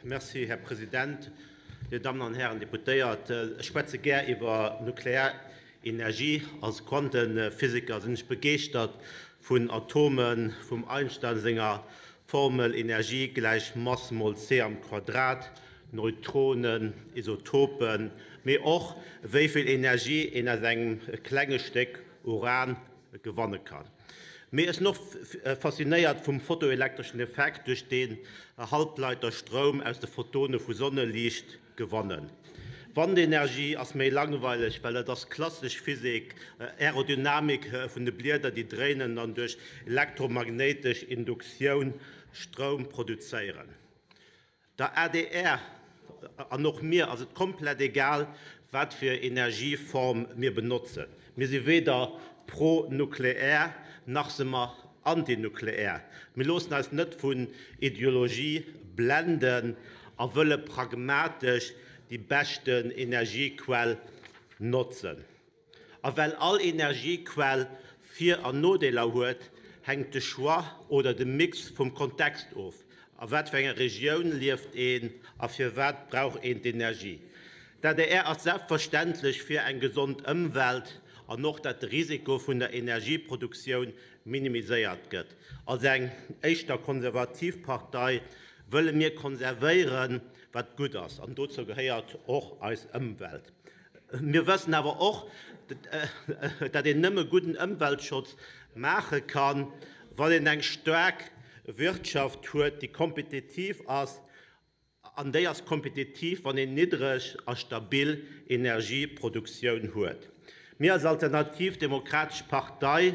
Merci, Här President, Dir Dammen an Hären Deputéiert. Ech schwätze gär iwwer Nuklearenergie. Als Quantephysiker sinn ech begeeschtert vun Atomen, vum Einstein senger Formel Energie gläich Mass mol c am Quadrat, Neutronen, Isotopen, mee och wéi vill Energie een aus engem klenge Stéck Uran gewanne kann. Mee ech sinn och faszinéiert vum fotoelektreschen Effekt, duerch deen Halbleiter Stroum aus de Photone vu Sonneliicht gewannen. Wandenergie ass méi langweileg, well dat ass klassesch Physik, Aerodynamik vun de Blieder, déi dréinen an duerch elektromagnéitesch Induktioun Stroum produzéieren. Der adr an och mir ass et komplett egal, wat fir Energieform mir benotzen. Mir si weder pro-nukleär, nach si mer antinukleär. Mir loossen eis net vun Ideologie blenden a wëlle pragmatesch déi beschten Energiequell notzen. A well all Energiequell Vir an Nodeeler huet, hänkt de Choix oder de Mix vum Kontext of, A wat fir enger Regioun lieft een a firwat brauch een d'Energie? D'adr ass selbstverständlech fir eng gesond Ëmwelt an och, dat de Risiko vun der Energieproduktioun minimiséiert gëtt. Als eng éischter konservativ Partei wëlle mir konservéieren, wat gutt ass, an dozou gehéiert och eis Ëmwelt. Mir wëssen awer och, datt een nëmme gudden Ëmweltschutz maache kann, wann een eng staark Wirtschaft huet, déi kompetitiv ass. An déi ass kompetitiv, wann een niddreg a stabil Energieproduktioun huet. Mir als Alternativ Demokratesch Partei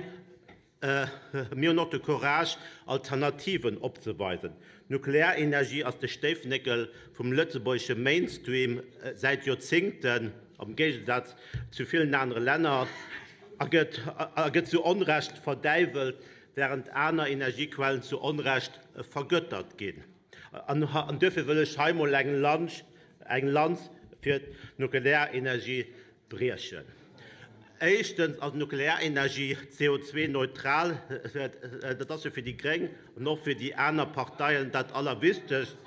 Mir hunn och de Courage, Alternativen opzeweisen. D'Nuklearenergie ass de Stéifnéckel vum lëtzebuergesche Mainstream säit Joerzéngten, am Géigesaz zu villen anere Länner, a gëtt zu Onrecht verdäiwelt, wärend aner Energiequellen zu Onrecht vergöttert ginn. An duerfir wëll ech hei mol eng Lanz fir d'Nuklearenergie Briechen. Éischtens ass Nuklearenergie CO2-neutral. Dat ass jo fir déi Gréng an och fir déi aner Parteien dat Allerwichtegst.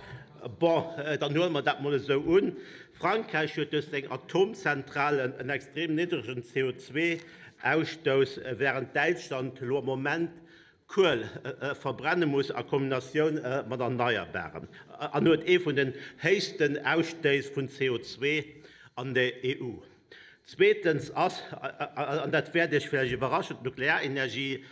Bon, dann huele mer dat mol esou un. Frankräich huet duerch seng Atomzentralen en extrem niddregen CO2-Ausstouss, wärend Däitschland elo am Moment Kuel verbrenne muss a Kombinatioun mat Erneierbaren an huet ee vun den héichsten Ausstéiss vun CO2 an der EU. Zweetens ass, an dat wäert Iech vläicht iwwerraschen, d'Nuklearenergie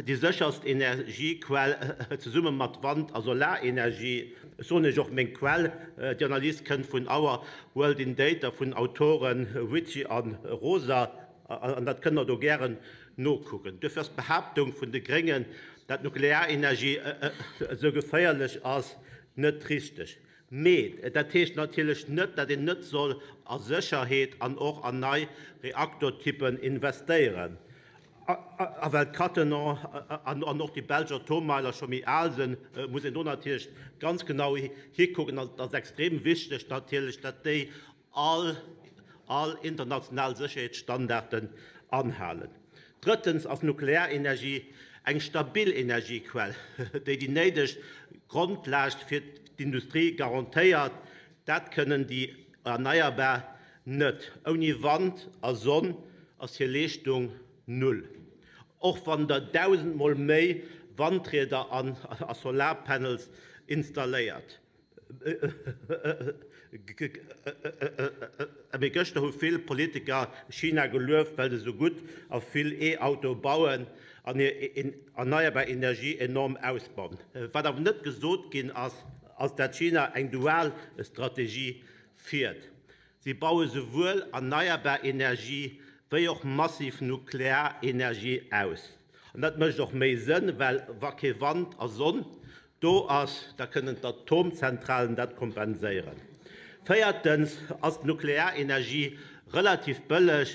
déi sécherst Energiequell zesumme mat Wand a Solarenergie. Ech soen Iech och meng Quell, déi Analys kënnt vun Our World in Data vun Autoren Ritchie a Rosa. An dat kënnt Der do gären nokucken. Duerfir ass d'Behaaptung vun de Gréngen, dat d'Nuklearenergie esou geféierlech ass, net richteg. Mee dat heescht natierlech net, dat een net soll a Sécherheet an och an nei Reaktortypen investéieren. A well d'Cattenon an och déi belsch Atommeiler scho méi al sinn, muss een do natierlech ganz genau hikucken. An et ass extrem wichteg natierlech, dat déi all all international Sécherheetsstandarden anhalen. Drëttens ass Nuklearenergie eng stabil Energiequell, déi déi néideg Grondlaascht fir d'Industrie garantéiert. Dat kënnen déi Erneierbar net. Ouni Wand a Sonn ass hir Leeschtung null, och wann der dausendmol méi Wandrieder a Solarpanels installéiert. Mee gëschter hu vill Politiker China gelueft, well se sou gutt a vill E-Autoe bauen an hir erneierbar Energie enorm ausbauen. Wat awer net gesot ginn ass, ass dat China eng dual Strategie fiert. Si baue souwuel erneierbar Energie wéi och massiv Nuklearenergie aus. An dat mécht och méi Sënn, well wa kee Wand a Sonn do ass, da kënnen d'Atomzentralen dat kompenséieren. Véiertens ass d'Nuklearenergie relativ bëlleg.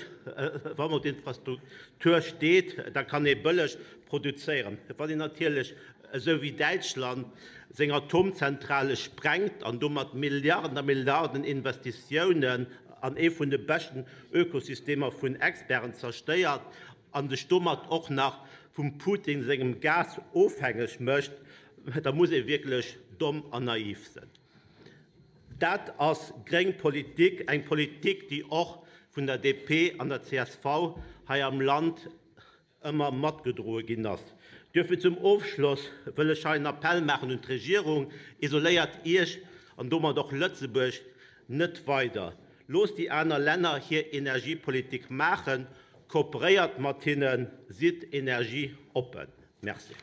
Wa mol d'Infrastruktur steet, da kann ee bëlleg produzéieren. Wann een natierlech esou wéi Däitschland seng Atomzentrale sprengt an domat Milliarden a Milliarden Investitiounen an ee vun de beschten Ökosystemer vun Experten zerstéiert a sech domat och nach vum Putin sengem Gas ofhängeg mécht, da muss ee wierklech domm an naiv sënn. Dat ass gréng Politik, eng Politik, déi och vun der DP an der csv hei am Land ëmmer matgedroe ginn ass. Duerfir zum Ofschloss wëll ech hei en Appell maachen un d'Regierung, Isoléiert Iech an domat och Lëtzebuerg net weider. Loosst déi aner Länner hir Energiepolitik maachen, kooperéiert mat hinnen, sidd energieoppen. Merci.